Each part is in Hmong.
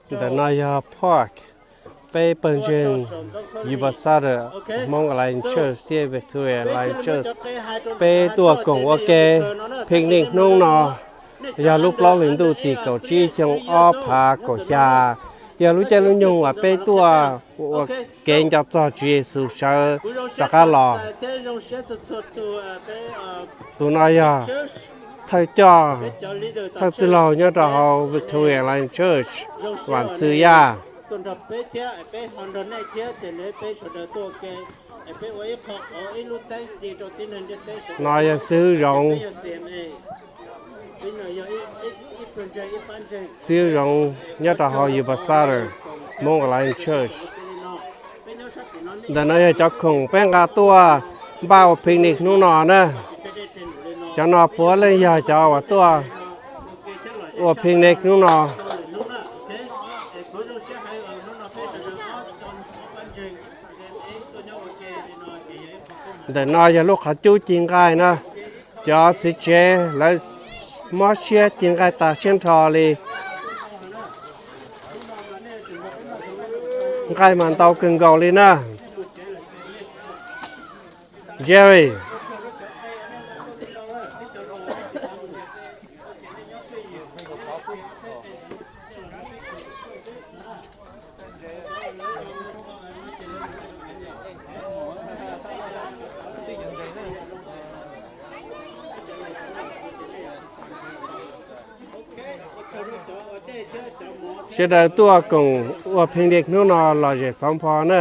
Ntawm no yog park, peb pawg ntseeg Youth Pastor, Hmoob Alliance Church thiab Victory Alliance Church, peb tuaj koom ua ke picnic hnub no. Yog lub plaub hlis ntuj tim kaum tsib xyoo ob phav kaum xya, yog lub caij lub nyoog uas peb tuaj ua kev nco txog Tswv Yexus sawv rov qab los. Tus no yog thawj coj, thawj txwj laug nyob rau hauv Victory Alliance Church, Vam Txwj Yaj. No yog xib hwb Zoov. Xib hwb Zoov nyob rau hauv Youth Pastor, Hmoob Alliance Church. Ntawm no yog cov khoom peb nqa tuaj npaj ua picnic hnub no na. Cov no puav leej yog cov uas tuaj ua picnic hnub no. Ntawm no yog lub qhov cub ci nqaij na. Cov txiv tsev lawv mob siab ci nqaij tas siab nrho li. Nqaij mas ntau kawg nkaus li na. Jerry. Sawv daws tuaj koom ua picnic hnub no lom zem xauv npo na.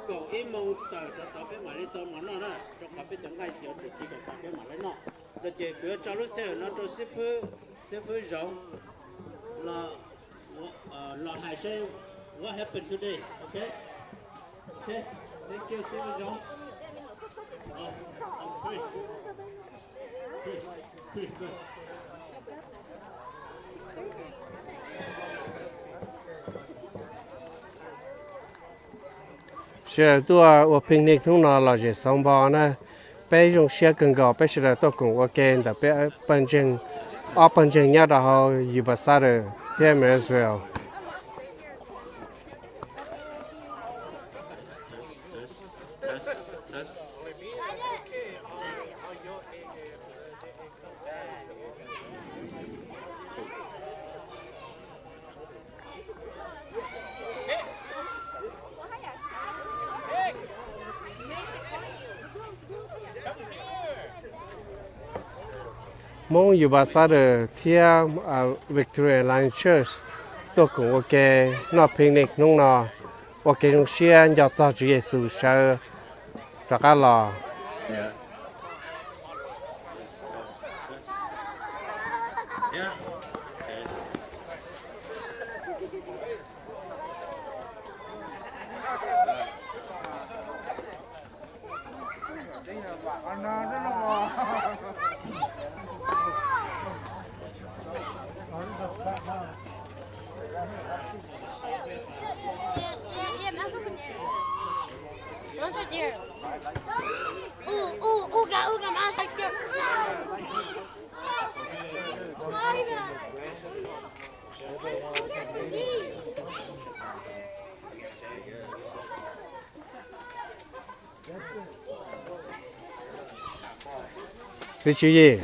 Kaum ib moos tawm rov tod peb mam li tau mov noj na, rau qhov peb cov nqaij yuav tsis tsis kom tas peb mam li noj. No ces kuv yuav tso lub sij hawm no rau xib fwb, xib fwb Zoov los hais seb what happened today, ok? Ok, thank you, xib fwb Zoov. Sawv daws tuaj ua picnic hnub no lom zem xauv npo na. Peb zoo siab kawg nkaus peb sawv daws tuaj koom ua ke ntawm peb pawg ntseeg, ob pawg ntseeg nyob rau hauv Youth Pastor thiab Marysville. Hmoob Youth Pastor thiab Victory Alliance Church tuaj koom ua ke noj picnic hnub no, ua kev zoo siab nco txog Tswv Yexus sawv rov qab los. Txiv Tswv Yim,